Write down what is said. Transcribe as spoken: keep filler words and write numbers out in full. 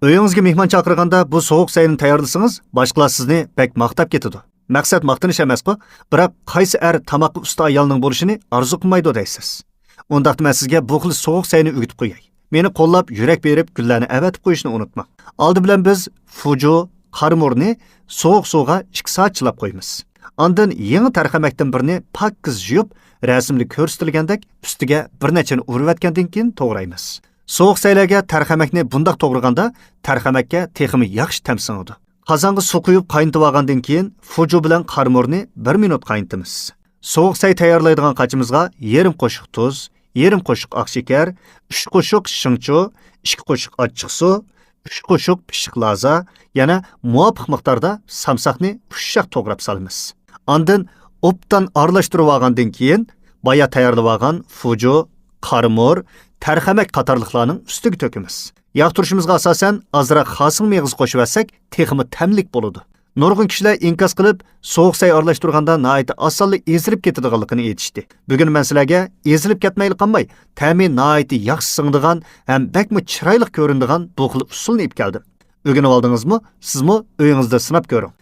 ئۆيىڭىزگە مېھمان چاقىرغاندا بۇ سوغۇق سەينى تەييارلىسىڭىز، باشقىلار سىزنى بەك ماختاپ كېتىدۇ. مەقسەت ماختىنىش ئەمەسقۇ، بىراق قايسى ئەر تاماققا ئۇستا ئايالنىڭ بولۇشىنى ئارزۇ قىلمايدۇ دەيسىز. ئۇنداقتا مەن سىزگە بۇ خىل سوغۇق سەينى ئۆگىتىپ قوياي. مېنى قوللاپ يۈرەك بېرىپ گۈللەرنى ئەۋەتىپ قويۇشنى ئۇنتۇماڭ. ئالدى بىلەن بىز فۇجۇ، قارىمۇرنى سوغۇق سۇغا ئىككى سائەت چىلاپ قويىمىز. ئاندىن يېڭى تەرخەمەكتىن بىرنى پاكىز يۇيۇپ، رەسىمدە كۆرسىتىلگەندەك ئۈستىگە بىر نەچچىنى ئۇرۇۋەتكەندىن كېيىن توغرايمىز. سوغۇق سەيلەرگە تەرخەمەكنى بۇنداق توغرىغاندا، تەرخەمەككە تېخىمۇ ياخشى تەم سىڭىدۇ. قازانغا سۇ قۇيۇپ قاينىتىۋالغاندىن كېيىن، فۇجۇ بىلەن قارىمۇرنى بىر مىنۇت قاينىتىمىز. سوغۇق سەي تەييارلايدىغان قاچىمىزغا يېرىم قوشۇق تۇز، يېرىم قوشۇق ئاق شېكەر، ئۈچ قوشۇق شىڭچۇ، ئىككى قوشۇق ئاچچىقسۇ، ئۈچ قوشۇق پىششىق لازا، يەنە مۇۋاپىق مىقداردا سامساقنى ئۇششاق توغراپ سالىمىز. ئاندىن ئوبدان ئارىلاشتۇرۇۋالغاندىن كېيىن، بايا تەييارلىۋالغان فۇجۇ، قارىمۇر، تەرخەمەك قاتارلىقلارنىڭ ئۈستىگە تۆكىمىز. ياقتۇرۇشىمىزغا ئاساسەن، ئازراق خاسىڭ مېغىز قوشۇۋەتسەك، تېخىمۇ تەملىك بولىدۇ. نۇرغۇن كىشىلەر ئىنكاس قىلىپ، سوغۇق سەي ئارىلاشتۇرغاندا ناھايىتى ئاسانلا ئېزىلىپ كېتىدىغانلىقىنى ئېيتىشتى. بۈگۈن مەن سىلەرگە ئېزىلىپ كەتمەيلا قالماي، تەمى ناھايىتى ياخشى سىڭىدىغان ھەم بەكمۇ چىرايلىق كۆرۈنىدىغان بۇ خىل ئۇسۇلنى ئېلىپ كەلدىم. ئۆگىنىۋالدىڭىزمۇ؟ سىزمۇ ئۆيىڭىزدە سىناپ كۆرۈڭ.